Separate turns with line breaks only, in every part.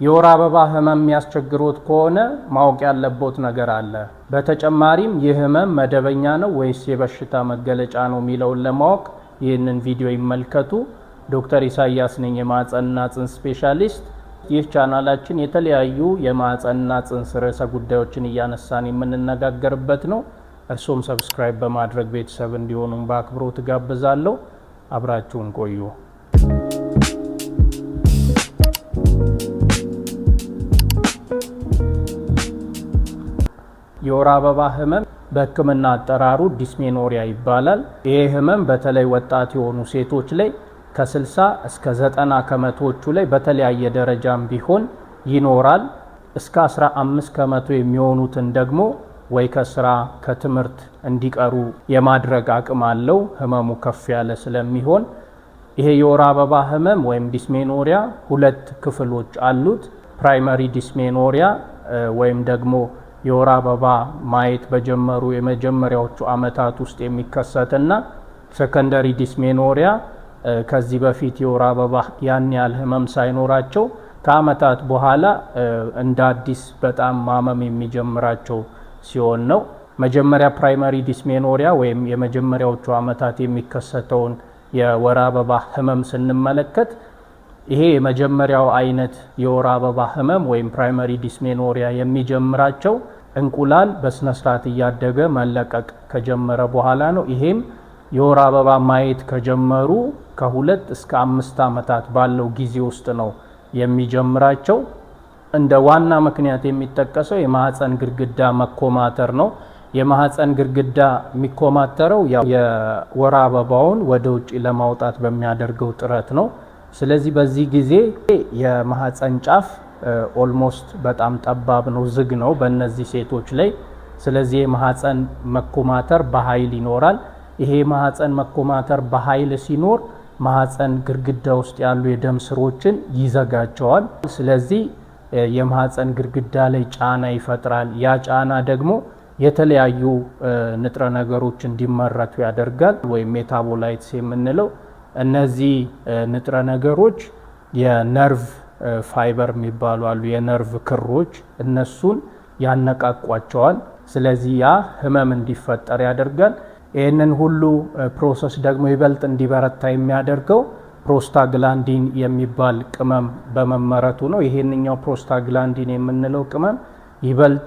የወር አበባ ህመም የሚያስቸግሮት ከሆነ ማወቅ ያለቦት ነገር አለ። በተጨማሪም ይህ ህመም መደበኛ ነው ወይስ የበሽታ መገለጫ ነው የሚለውን ለማወቅ ይህንን ቪዲዮ ይመልከቱ። ዶክተር ኢሳያስ ነኝ፣ የማህፀንና ጽንስ ስፔሻሊስት። ይህ ቻናላችን የተለያዩ የማህፀንና ጽንስ ርዕሰ ጉዳዮችን እያነሳን የምንነጋገርበት ነው። እርሶም subscribe በማድረግ ቤተሰብ እንዲሆኑም በአክብሮት እጋብዛለሁ። አብራችሁን ቆዩ። የወር አበባ ህመም በሕክምና አጠራሩ dysmenorrhea ይባላል። ይህ ህመም በተለይ ወጣት የሆኑ ሴቶች ላይ ከ60 እስከ 90 ከመቶዎቹ ላይ በተለያየ ደረጃም ቢሆን ይኖራል። እስከ 15% የሚሆኑትን ደግሞ ወይ ከስራ ከትምህርት እንዲቀሩ የማድረግ አቅም አለው፣ ህመሙ ከፍ ያለ ስለሚሆን። ይሄ የወር አበባ ህመም ወይም dysmenorrhea ሁለት ክፍሎች አሉት። Primary dysmenorrhea ወይም ደግሞ የወር አበባ ማየት በጀመሩ የመጀመሪያዎቹ አመታት ውስጥ የሚከሰትና secondary dysmenorrhea ከዚህ በፊት የወር አበባ ያን ያህል ህመም ሳይኖራቸው ከአመታት በኋላ እንደ አዲስ በጣም ማመም የሚጀምራቸው ሲሆን ነው። መጀመሪያ primary dysmenorrhea ወይም የመጀመሪያዎቹ አመታት የሚከሰተውን የወር አበባ ህመም ስንመለከት፣ ይሄ የመጀመሪያው አይነት የወር አበባ ህመም ወይም primary dysmenorrhea የሚጀምራቸው እንቁላል በስነስርዓት እያደገ መለቀቅ ከጀመረ በኋላ ነው። ይሄም የወር አበባ ማየት ከጀመሩ ከ2 እስከ 5 ዓመታት ባለው ጊዜ ውስጥ ነው የሚጀምራቸው። እንደ ዋና ምክንያት የሚጠቀሰው የማህፀን ግድግዳ መኮማተር ነው። የማህፀን ግድግዳ የሚኮማተረው የወር አበባውን ወደ ውጭ ለማውጣት በሚያደርገው ጥረት ነው። ስለዚህ በዚህ ጊዜ የማህፀን ጫፍ almost በጣም ጠባብ ነው፣ ዝግ ነው በእነዚህ ሴቶች ላይ። ስለዚህ የማህፀን መኮማተር በኃይል ይኖራል። ይሄ የማህፀን መኮማተር በኃይል ሲኖር ማህፀን ግድግዳ ውስጥ ያሉ የደም ስሮችን ይዘጋቸዋል። ስለዚህ የማህፀን ግድግዳ ላይ ጫና ይፈጥራል። ያ ጫና ደግሞ የተለያዩ ንጥረ ነገሮች እንዲመረቱ ያደርጋል፣ ወይም metabolites የምንለው። እነዚህ ንጥረ ነገሮች የነርቭ ፋይበር የሚባሉ አሉ፣ የነርቭ ክሮች፣ እነሱን ያነቃቋቸዋል። ስለዚህ ያ ህመም እንዲፈጠር ያደርጋል። ይህንን ሁሉ process ደግሞ ይበልጥ እንዲበረታ የሚያደርገው prostaglandin የሚባል ቅመም በመመረቱ ነው። ይሄንኛው prostaglandin የምንለው ቅመም ይበልጥ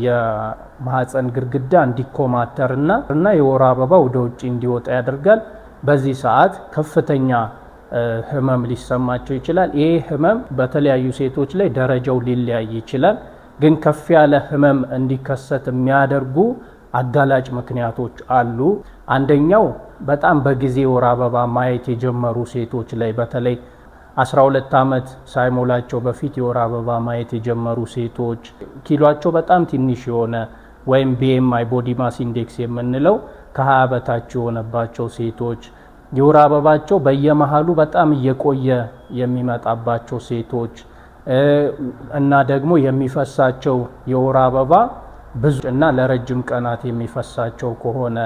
የማህፀን ግድግዳ እንዲኮማተርና የወር አበባ ወደ ውጭ እንዲወጣ ያደርጋል። በዚህ ሰዓት ከፍተኛ ህመም ሊሰማቸው ይችላል። ይህ ህመም በተለያዩ ሴቶች ላይ ደረጃው ሊለያይ ይችላል። ግን ከፍ ያለ ህመም እንዲከሰት የሚያደርጉ አጋላጭ ምክንያቶች አሉ። አንደኛው በጣም በጊዜ ወር አበባ ማየት የጀመሩ ሴቶች ላይ፣ በተለይ 12 ዓመት ሳይሞላቸው በፊት የወር አበባ ማየት የጀመሩ ሴቶች፣ ኪሏቸው በጣም ትንሽ የሆነ ወይም BMI፣ body mass index የምንለው፣ ከ20 በታች የሆነባቸው ሴቶች፣ የወር አበባቸው በየመሃሉ በጣም እየቆየ የሚመጣባቸው ሴቶች እና ደግሞ የሚፈሳቸው የወር አበባ ብዙ እና ለረጅም ቀናት የሚፈሳቸው ከሆነ፣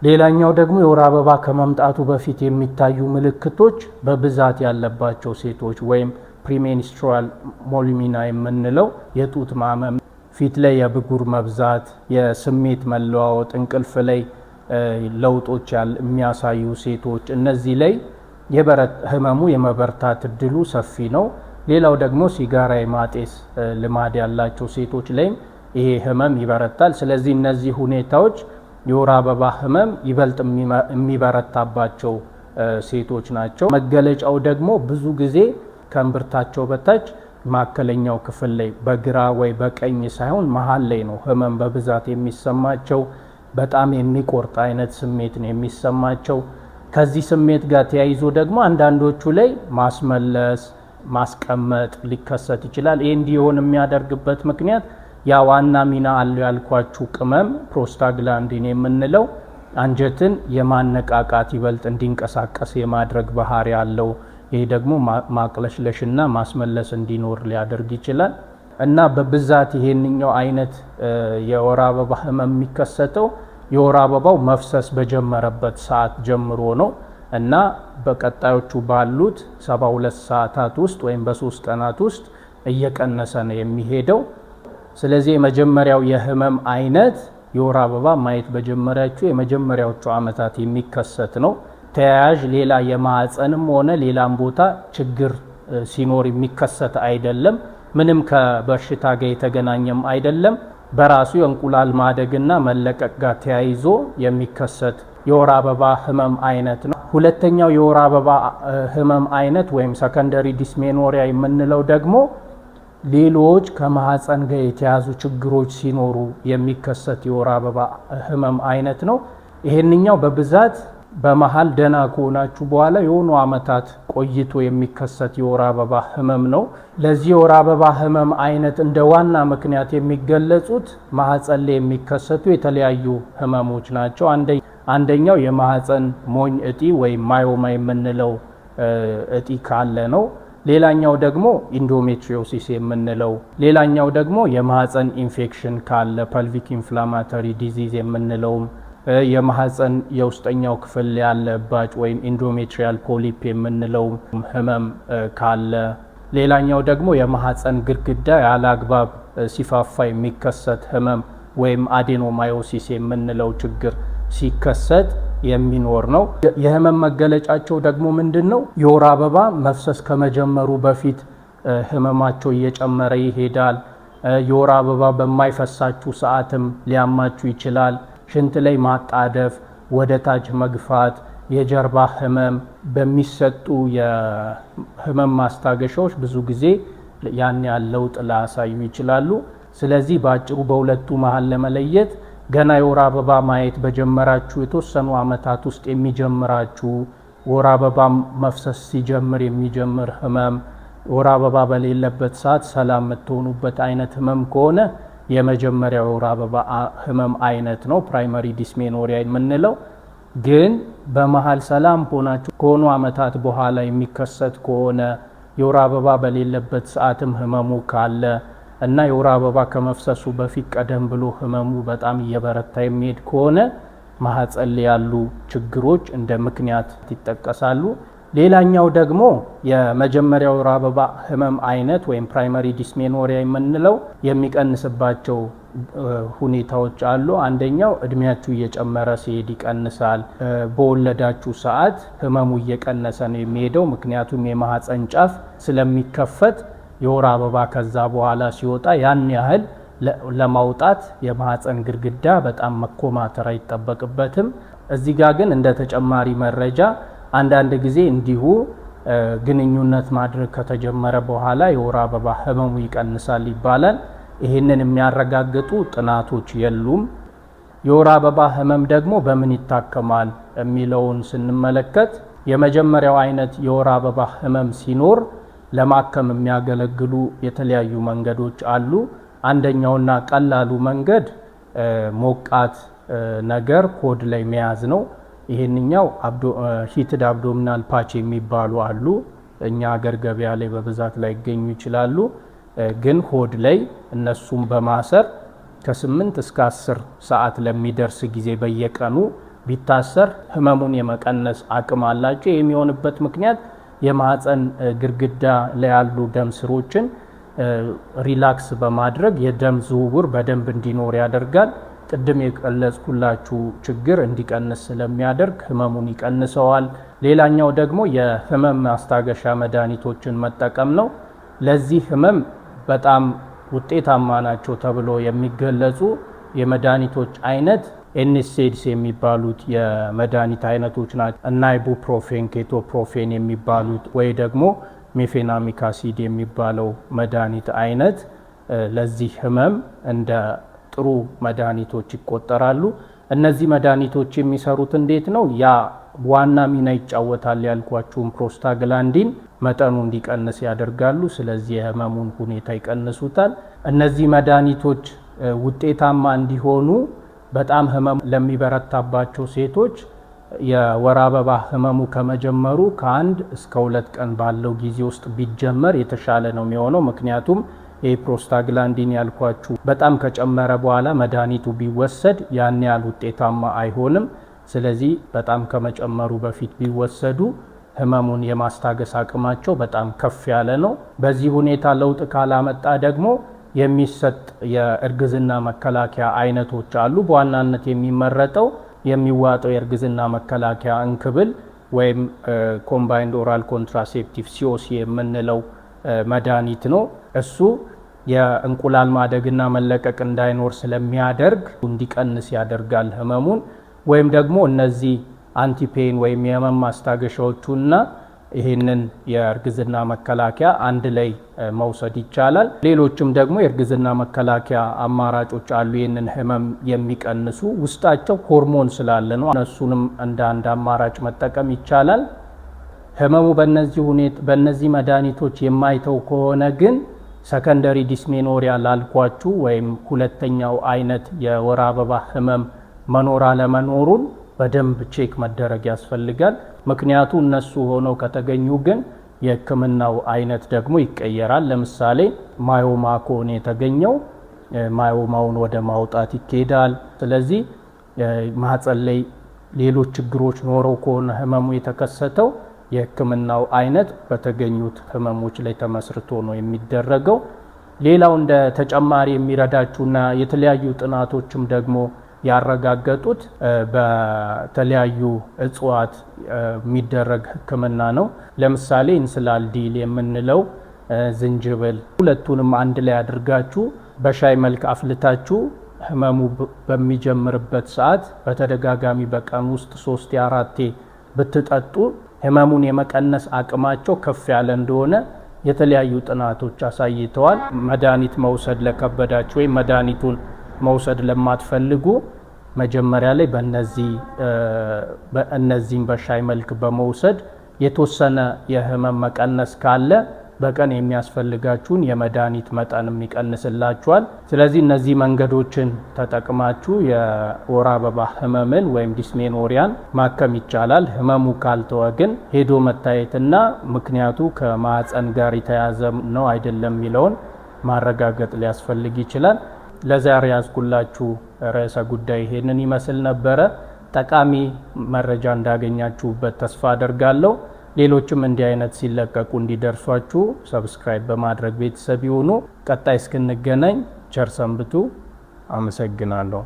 ሌላኛው ደግሞ የወር አበባ ከመምጣቱ በፊት የሚታዩ ምልክቶች በብዛት ያለባቸው ሴቶች ወይም premenstrual molimina የምንለው የጡት ማመም፣ ፊት ላይ የብጉር መብዛት፣ የስሜት መለዋወጥ፣ እንቅልፍ ላይ ለውጦች የሚያሳዩ ሴቶች፣ እነዚህ ላይ ህመሙ የመበርታት እድሉ ሰፊ ነው። ሌላው ደግሞ ሲጋራ የማጤስ ልማድ ያላቸው ሴቶች ላይም ይሄ ህመም ይበረታል። ስለዚህ እነዚህ ሁኔታዎች የወር አበባ ህመም ይበልጥ የሚበረታባቸው ሴቶች ናቸው። መገለጫው ደግሞ ብዙ ጊዜ ከእምብርታቸው በታች ማዕከለኛው ክፍል ላይ፣ በግራ ወይ በቀኝ ሳይሆን መሀል ላይ ነው ህመም በብዛት የሚሰማቸው። በጣም የሚቆርጥ አይነት ስሜት ነው የሚሰማቸው። ከዚህ ስሜት ጋር ተያይዞ ደግሞ አንዳንዶቹ ላይ ማስመለስ፣ ማስቀመጥ ሊከሰት ይችላል። ይህ እንዲሆን የሚያደርግበት ምክንያት ያ ዋና ሚና አለው ያልኳችሁ ቅመም prostaglandin የምንለው አንጀትን የማነቃቃት፣ ይበልጥ እንዲንቀሳቀስ የማድረግ ባህሪ ያለው። ይህ ደግሞ ማቅለሽለሽና ማስመለስ እንዲኖር ሊያደርግ ይችላል። እና በብዛት ይሄንኛው አይነት የወር አበባ ህመም የሚከሰተው የወር አበባው መፍሰስ በጀመረበት ሰዓት ጀምሮ ነው። እና በቀጣዮቹ ባሉት 72 ሰዓታት ውስጥ ወይም በ3 ቀናት ውስጥ እየቀነሰ ነው የሚሄደው። ስለዚህ የመጀመሪያው የህመም አይነት የወር አበባ ማየት በጀመራችሁ የመጀመሪያዎቹ ዓመታት የሚከሰት ነው። ተያያዥ ሌላ የማህፀንም ሆነ ሌላም ቦታ ችግር ሲኖር የሚከሰት አይደለም። ምንም ከበሽታ ጋር የተገናኘም አይደለም። በራሱ የእንቁላል ማደግና መለቀቅ ጋር ተያይዞ የሚከሰት የወር አበባ ህመም አይነት ነው። ሁለተኛው የወር አበባ ህመም አይነት ወይም secondary dysmenorrhea የምንለው ደግሞ ሌሎች ከማህፀን ጋር የተያያዙ ችግሮች ሲኖሩ የሚከሰት የወር አበባ ህመም አይነት ነው። ይሄንኛው በብዛት በመሀል ደህና ከሆናችሁ በኋላ የሆኑ አመታት ቆይቶ የሚከሰት የወር አበባ ህመም ነው። ለዚህ የወር አበባ ህመም አይነት እንደ ዋና ምክንያት የሚገለጹት ማህፀን ላይ የሚከሰቱ የተለያዩ ህመሞች ናቸው። አንደኛው የማህፀን ሞኝ እጢ ወይም myoma የምንለው እጢ ካለ ነው። ሌላኛው ደግሞ endometriosis የምንለው፣ ሌላኛው ደግሞ የማህፀን ኢንፌክሽን ካለ pelvic inflammatory disease የምንለውም፣ የማህፀን የውስጠኛው ክፍል ያለ እባጭ ወይም endometrial polyp የምንለው ህመም ካለ፣ ሌላኛው ደግሞ የማህፀን ግድግዳ ያለ አግባብ ሲፋፋ የሚከሰት ህመም ወይም adenomyosis የምንለው ችግር ሲከሰት የሚኖር ነው። የህመም መገለጫቸው ደግሞ ምንድን ነው? የወር አበባ መፍሰስ ከመጀመሩ በፊት ህመማቸው እየጨመረ ይሄዳል። የወር አበባ በማይፈሳችሁ ሰዓትም ሊያማችሁ ይችላል። ሽንት ላይ ማጣደፍ፣ ወደ ታች መግፋት፣ የጀርባ ህመም በሚሰጡ የህመም ማስታገሻዎች ብዙ ጊዜ ያን ያህል ለውጥ ላያሳዩ ይችላሉ። ስለዚህ በአጭሩ በሁለቱ መሀል ለመለየት ገና የወር አበባ ማየት በጀመራችሁ የተወሰኑ ዓመታት ውስጥ የሚጀምራችሁ፣ ወር አበባ መፍሰስ ሲጀምር የሚጀምር ህመም፣ ወር አበባ በሌለበት ሰዓት ሰላም የምትሆኑበት አይነት ህመም ከሆነ የመጀመሪያው የወር አበባ ህመም አይነት ነው፣ primary dysmenorrhea የምንለው። ግን በመሀል ሰላም ሆናችሁ ከሆኑ ዓመታት በኋላ የሚከሰት ከሆነ፣ የወር አበባ በሌለበት ሰዓትም ህመሙ ካለ እና የወር አበባ ከመፍሰሱ በፊት ቀደም ብሎ ህመሙ በጣም እየበረታ የሚሄድ ከሆነ ማህፀን ላይ ያሉ ችግሮች እንደ ምክንያት ይጠቀሳሉ። ሌላኛው ደግሞ የመጀመሪያው የወር አበባ ህመም አይነት ወይም primary dysmenorrhea የምንለው የሚቀንስባቸው ሁኔታዎች አሉ። አንደኛው እድሜያችሁ እየጨመረ ሲሄድ ይቀንሳል። በወለዳችሁ ሰዓት ህመሙ እየቀነሰ ነው የሚሄደው። ምክንያቱም የማህፀን ጫፍ ስለሚከፈት የወር አበባ ከዛ በኋላ ሲወጣ ያን ያህል ለማውጣት የማህፀን ግድግዳ በጣም መኮማተር አይጠበቅበትም። እዚህ ጋር ግን እንደ ተጨማሪ መረጃ አንዳንድ ጊዜ እንዲሁ ግንኙነት ማድረግ ከተጀመረ በኋላ የወር አበባ ህመሙ ይቀንሳል ይባላል። ይህንን የሚያረጋግጡ ጥናቶች የሉም። የወር አበባ ህመም ደግሞ በምን ይታከማል የሚለውን ስንመለከት የመጀመሪያው አይነት የወር አበባ ህመም ሲኖር ለማከም የሚያገለግሉ የተለያዩ መንገዶች አሉ። አንደኛውና ቀላሉ መንገድ ሞቃት ነገር ሆድ ላይ መያዝ ነው። ይሄንኛው heated abdominal patch የሚባሉ አሉ። እኛ አገር ገበያ ላይ በብዛት ላይገኙ ይችላሉ። ግን ሆድ ላይ እነሱም በማሰር ከ8 እስከ 10 ሰዓት ለሚደርስ ጊዜ በየቀኑ ቢታሰር ህመሙን የመቀነስ አቅም አላቸው። የሚሆንበት ምክንያት የማህፀን ግድግዳ ላይ ያሉ ደም ስሮችን relax በማድረግ የደም ዝውውር በደንብ እንዲኖር ያደርጋል። ቅድም የገለጽኩላችሁ ችግር እንዲቀንስ ስለሚያደርግ ህመሙን ይቀንሰዋል። ሌላኛው ደግሞ የህመም ማስታገሻ መድኃኒቶችን መጠቀም ነው። ለዚህ ህመም በጣም ውጤታማ ናቸው ተብሎ የሚገለጹ የመድኃኒቶች አይነት NSAIDs የሚባሉት የመድኃኒት አይነቶች ናቸው እና ibuprofen፣ ketoprofen የሚባሉት ወይ ደግሞ mefenamic acid የሚባለው መድኃኒት አይነት ለዚህ ህመም እንደ ጥሩ መድኃኒቶች ይቆጠራሉ። እነዚህ መድኃኒቶች የሚሰሩት እንዴት ነው? ያ ዋና ሚና ይጫወታል ያልኳችሁን prostaglandin መጠኑ እንዲቀንስ ያደርጋሉ። ስለዚህ የህመሙን ሁኔታ ይቀንሱታል። እነዚህ መድኃኒቶች ውጤታማ እንዲሆኑ በጣም ህመም ለሚበረታባቸው ሴቶች የወር አበባ ህመሙ ከመጀመሩ ከ1 እስከ 2 ቀን ባለው ጊዜ ውስጥ ቢጀመር የተሻለ ነው የሚሆነው። ምክንያቱም ይህ prostaglandin ያልኳችሁ በጣም ከጨመረ በኋላ መድኃኒቱ ቢወሰድ ያን ያህል ውጤታማ አይሆንም። ስለዚህ በጣም ከመጨመሩ በፊት ቢወሰዱ ህመሙን የማስታገስ አቅማቸው በጣም ከፍ ያለ ነው። በዚህ ሁኔታ ለውጥ ካላመጣ ደግሞ የሚሰጥ የእርግዝና መከላከያ አይነቶች አሉ። በዋናነት የሚመረጠው የሚዋጠው የእርግዝና መከላከያ እንክብል ወይም combined oral contraceptive COC የምንለው መድኃኒት ነው። እሱ የእንቁላል ማደግና መለቀቅ እንዳይኖር ስለሚያደርግ እንዲቀንስ ያደርጋል ህመሙን። ወይም ደግሞ እነዚህ anti-pain ወይም የህመም ማስታገሻዎቹና ይህንን የእርግዝና መከላከያ አንድ ላይ መውሰድ ይቻላል። ሌሎችም ደግሞ የእርግዝና መከላከያ አማራጮች አሉ፣ ይህንን ህመም የሚቀንሱ ውስጣቸው ሆርሞን ስላለ ነው። እነሱንም እንደ አንድ አማራጭ መጠቀም ይቻላል። ህመሙ በእነዚህ መድኃኒቶች የማይተው ከሆነ ግን secondary dysmenorrhea ላልኳችሁ ወይም ሁለተኛው አይነት የወር አበባ ህመም መኖር አለመኖሩን በደንብ check መደረግ ያስፈልጋል። ምክንያቱ እነሱ ሆነው ከተገኙ ግን የህክምናው አይነት ደግሞ ይቀየራል። ለምሳሌ myoma ከሆነ የተገኘው myoma ውን ወደ ማውጣት ይኬዳል። ስለዚህ ማህፀን ላይ ሌሎች ችግሮች ኖረው ከሆነ ህመሙ የተከሰተው የህክምናው አይነት በተገኙት ህመሞች ላይ ተመስርቶ ነው የሚደረገው። ሌላው እንደ ተጨማሪ የሚረዳችሁና የተለያዩ ጥናቶችም ደግሞ ያረጋገጡት በተለያዩ እጽዋት የሚደረግ ህክምና ነው። ለምሳሌ እንስላል dill የምንለው ዝንጅብል፣ ሁለቱንም አንድ ላይ አድርጋችሁ በሻይ መልክ አፍልታችሁ ህመሙ በሚጀምርበት ሰዓት በተደጋጋሚ በቀን ውስጥ 3 4 ብትጠጡ ህመሙን የመቀነስ አቅማቸው ከፍ ያለ እንደሆነ የተለያዩ ጥናቶች አሳይተዋል። መድኃኒት መውሰድ ለከበዳችሁ ወይም መድኃኒቱን መውሰድ ለማትፈልጉ መጀመሪያ ላይ በእነዚህም በሻይ መልክ በመውሰድ የተወሰነ የህመም መቀነስ ካለ በቀን የሚያስፈልጋችሁን የመድኃኒት መጠንም ይቀንስላችኋል። ስለዚህ እነዚህ መንገዶችን ተጠቅማችሁ የወር አበባ ህመምን ወይም dysmenorrhea ን ማከም ይቻላል። ህመሙ ካልተወ ግን ሄዶ መታየትና ምክንያቱ ከማህፀን ጋር የተያዘ ነው አይደለም የሚለውን ማረጋገጥ ሊያስፈልግ ይችላል። ለዛሬ ያዝኩላችሁ ርዕሰ ጉዳይ ይሄንን ይመስል ነበረ። ጠቃሚ መረጃ እንዳገኛችሁበት ተስፋ አደርጋለሁ። ሌሎችም እንዲህ አይነት ሲለቀቁ እንዲደርሷችሁ subscribe በማድረግ ቤተሰብ ይሁኑ። ቀጣይ እስክንገናኝ ቸር ሰንብቱ። አመሰግናለሁ።